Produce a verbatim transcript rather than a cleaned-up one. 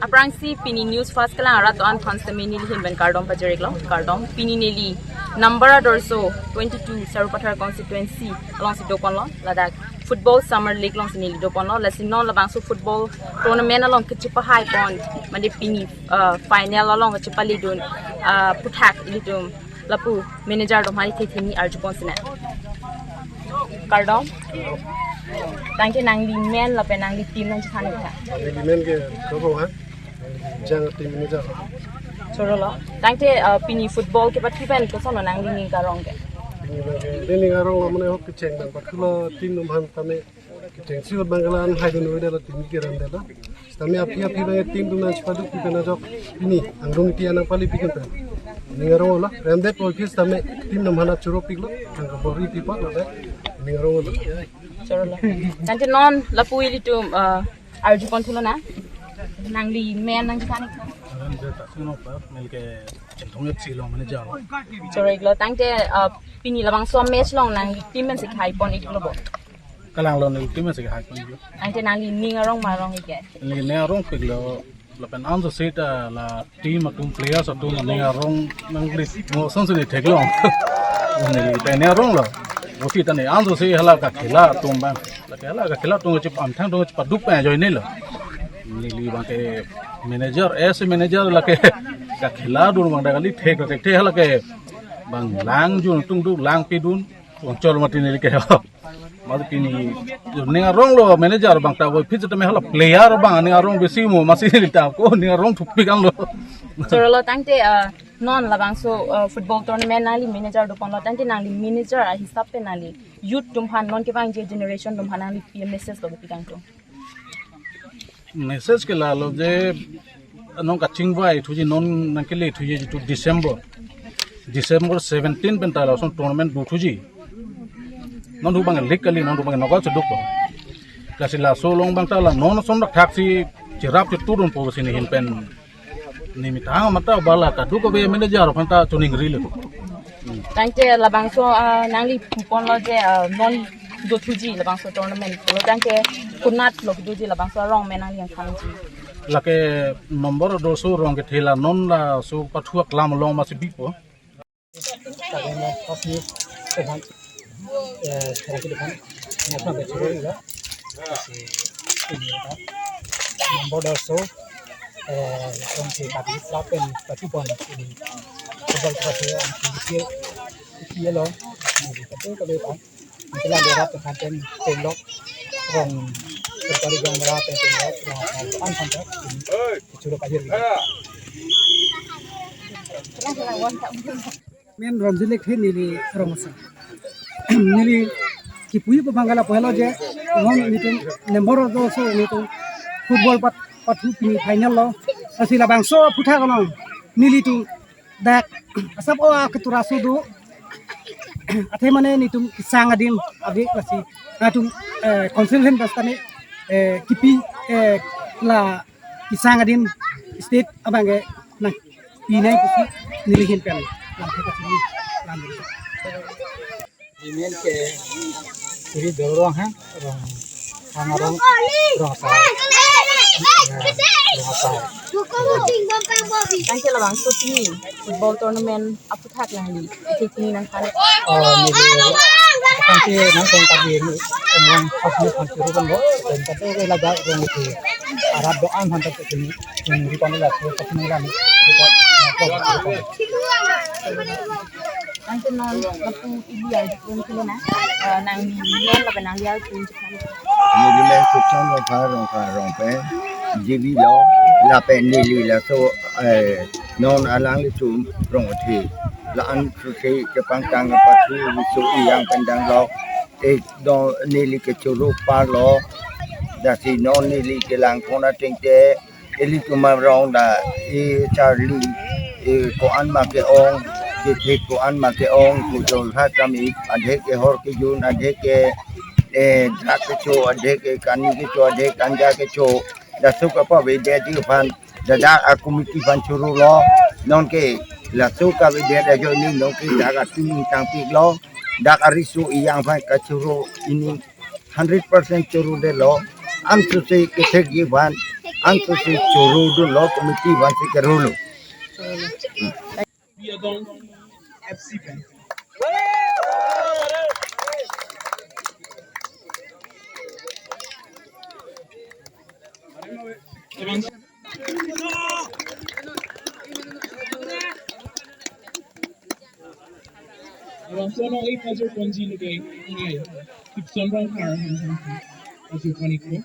Aphrangsi pini News First kelang arat do-an aphan sitame neli ahin pen kardom pajir-iklo, kardom. Pini neli number adorso twenty-two Sarupathar constituency alongsi doponlo, ladak football summer league alongsi neli doponlo. Lasi non labangso football tournament along kachepahai pon, mane pini, uh, final along kachepaledun, uh, aphuthak ilitum lapu manager atum aphan ithekthini arjupon sinang. Kardom. Tangte nangli men lapen nangli team nangchethan-ik tha. Neli men ke Kobong ha. Jang team manager. Chorolo. Tangte, uh, pini football kepathu pen kosonlo nangli ning arong ke? Pini abang ke, neli ning aronglo mane ahok kecheng abang pathulo team atum aphan tame. Kechengsi ahut abang ke la-an haidun avedetlo, team keremdetlo. Sitame aphi aphi abang team atum nangchepaduk pi pen ajok pini angdeng iti anang pali pi pen. Ning aronglo, remdetpo aphi sitame team atum aphan choro piklo, nangkabor-i pipo, ladak ning aronglo. Chorolo. Tangte non lapu ilitum, uh, arjupon thulonang. Nangli men nangchethan-ik tha. Alam je tak sino pa, neli ke Chinthong F C along manager. Choro-iklo. Tangte, uh, pini labangso match along nangli team pensi khaipon-iklo bo? Kalanglo, neli team pensi khaipon-iklo. Tangte nangli ning arong ma arong-ik ke? Neli ning arongpiklo, lapen anso seta la team atum players atum ning arong nangli mo sonsi neli theklong. Neli ta ning aronglo. Aphi ta ne anso se hala kakhela atum abang. Lake hala kakhela atum chip amthang atum chepaduk pen ajoinelo. Neli abang ke manager, as a manager lake kakhela atum abang dak kali thek thekthe lake abang lang jun atum duk lang pidun. Abang chor mati neli ke. Madu pini ning aronglo manager abang ta voi pitch tame hala player abang ning arong besi mo masi neli ta ko ning arongthu pik anlo. Chorolo. Tangte, uh, non labangso, uh, football tournament nangli manager doponlo, tangte nangli manager ahisap pen nangli youth atum aphan, non kevangji generation atum aphan nangli pi message lo pi kangtung? Message ke lalo je non kachingvai thuji, non nangkele thuji jitu December, December seventeen pen ta lason tournament dothuji. Non hu abang league kali, non hu abang knockout si dukpo. Lasi laso along abang ta la non ason thaksi cherap chetudunpo si neli ahin pen. Neli methang matha bala kadokave manager aphan ta choningrilo. Tangte labangso, ah, nangli puponlo je, ah, non dothuji labangso tournament lo, tangte konatlo doji labangso arong men nangli nangthanji? Lake number adorso arong kethe la non laso pathu aklam along masi bipo. Kami na pas ni Tuhan, eh, sekarang ke depan, ni apa yang curi ya? Si ini apa? Number adorso, eh, yang si tadi silapen pathu pon ini. Coba kita tu yang si kecil, kecil lo, ni pathu kalau apa? Itilang derap ke kanten tenglok rong, terkali rong merah tenglok rong, an kanten ini. Choro pajir-ik. Men Romjilek he neli rong asar. Neli kipuji pu abang ke lapu helo je non nelitum number adorso nelitum football pat, pathu pini final lo. Lasi labangso aphuthak along nelitum dak asap o aketuraso do. Athe mane nelitum kesang adim ave, lasi nelitum, eh, council ahin bas tame, eh, kipi, eh, la kesang adim state abang ke nangpinai pusi neli ahin pen lamthe kachini lam. Amen ke iri dorong ha, rong, hang arong, rong asar. Ya, rong asar. Tangte labangso pini football tournament aphuthak nangli ithekthini nangthan. Oh, neli, tangte nangkong kami ni, nang pas ni pas churu kan lo, dan kata ke laga rong itu. Arat do-an han tak ini, ini kan la, ini kan la. Tangte non lapu ili arjupon thulonang, eh, nangli men lapen nangli arjupon chephan. Neli men Sukchand Rongphar, Rongphar, Rongpen, G B lo, lapen neli laso, eh, non alanglitum rong athe. La-an suse kepangtang pathu riso ejang pen danglo, eh, do neli kechoro parlo, lasi non neli kelangpon ateng te, ilitum arong ta, eh, charli, eh, ko-an ma ke-ong, kethek ko-an ma ke-ong, kujol ha kami, adhe ke hor kejun, adhe ke, eh, drak kecho, adhe ke kani kecho, adhe kanja kecho, laso kapavedet aphan, ladak a-committee aphan choro lo, non ke, laso kavedet ajoine, non ke dak atum nangtangpiklo, dak ariso ejang aphan kachoro ini, hundred percent choro detlo, an suse kethekji aphan, Anke si choro dunlo, committee vangsi kerolo. Biadong F C Bank. Abang sono ik major ponji lake ngai. Tipson Rongphar. Major poniko.